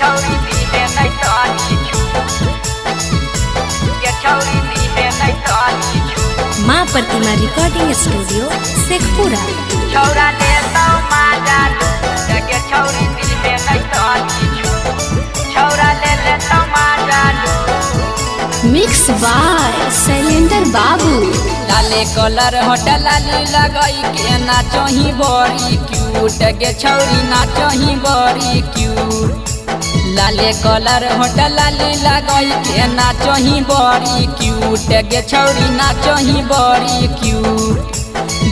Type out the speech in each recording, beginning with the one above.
छौरी दिहे नै तानी छूट, गे छौरी दिहे नै तानी छूट। माँ प्रतिमा रिकॉर्डिंग स्टूडियो शेखपुरा। छौरा लेतौ माजा लूट गे छौरी दिहे नै तानी छूट, छौरा ले लेतौ माजा लूट। मिक्स बाय शैलेंद्र बाबू। लाले कलर होटल लाली लगई के नाचही बड़ी क्यूट गे छौरी नाचही बड़ी क्यूट। लाले कलर होटल लाली लगई के नाचही बड़ी क्यूट गे छौरी नाचही बड़ी क्यूट।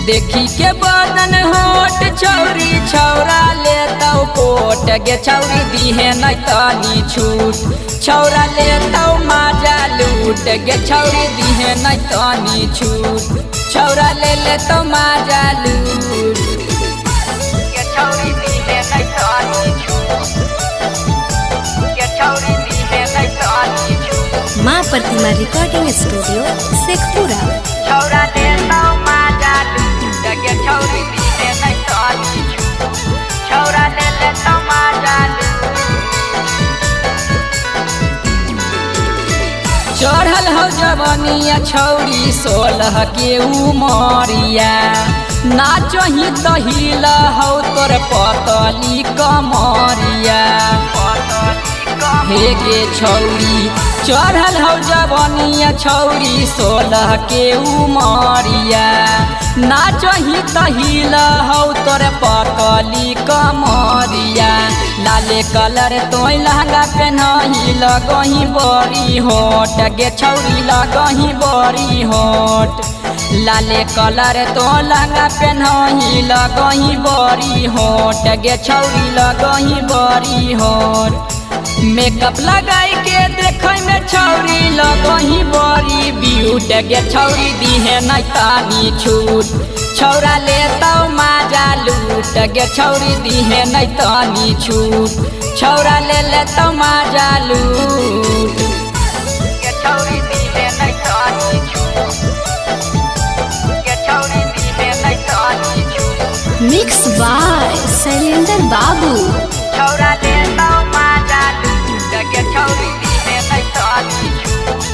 देखी के बदन होट छौरी छौरा लेतौ कोट गे छौरी दिहे नै तनी छूट, छौरा लेतौ माजा लूट गे छौरी दिहे नै तनी छूट, छौरा ले लेतौ माजा लूट गे छौरी दिहे नै तनी छूट, गे छौरी दिहे नै तनी छूट। माँ प्रतिमा रिकॉर्डिंग स्टूडियो शेखपुरा। छौरा लेतौ माजा लूट गे छौरी दिहे नै तनी छूट, छौरा ले लेतौ माजा लूट। चढ़ल हौ जवनिया छौरी 16 के उमरिया, नाचही तहिल हौ तोर पतली कमरिया। हे गे छौरी चढ़ल हौ जवनिया छौरी 16 के उमरिया, नाचही तहिल हौ तोर पतली कमरिया। लाले कलर तोय लहंगा पेन्हही लगही बड़ी होट गे छौरी लगही बड़ी होट। लाले कलर तो लहंगा पेन्हही लगही बड़ी होट गे छौरी लगही बड़ी होट। मेकअप लगाई के देखै में छौरी लगही बड़ी ब्यूट गे छौरी दिहे नै तानी छूट, छौरा लेतौ माजा लूट गे छौरी दिहे नै तानी छूट, छौरा ले लेतौ माजा लूट गे छौरी दिहे नै तानी छूट, गे छौरी दिहे नै तानी छूट। मिक्स बाय शैलेंद्र बाबू। छौरा लेतौ माजा लूट गे छौरी दिहे नै तानी छूट,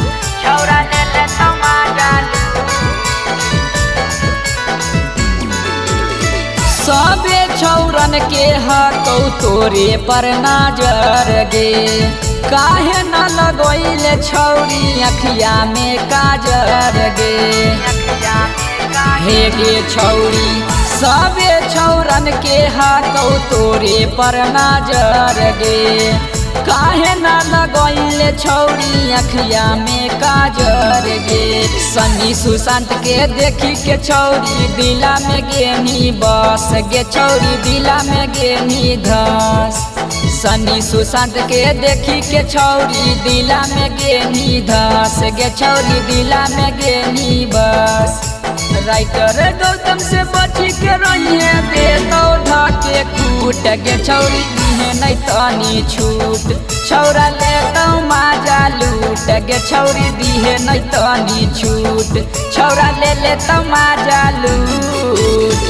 छौरा ले लेतौ माजा लूट। सबे छौरन के हकौ तोरे पर नजर गे, काहे न लगैले छौरी अखिया में काजर गे। हे गे छौरी सबे छौरन के हकौ तोरे पर नजर गे, काहे न लगैले छौरी अखिया में काजर गे। सनी सुशांत के देखी के छौरी दिला में गेनी बस गे छौरी दिला में गेनी धस। सनी सुशांत के देखी के छौरी दिला में गेनी धस गे छौरी दिला में गेनी बस। राइटर गौतम से बची के रहिए देतौ ढके कूट गे छौरी दिहे नै तनी छूट, छौरा लेतौ माजा लूट गे छौरी दिहे नै तनी छूट, छौरा ले लेतौ माजा लूट।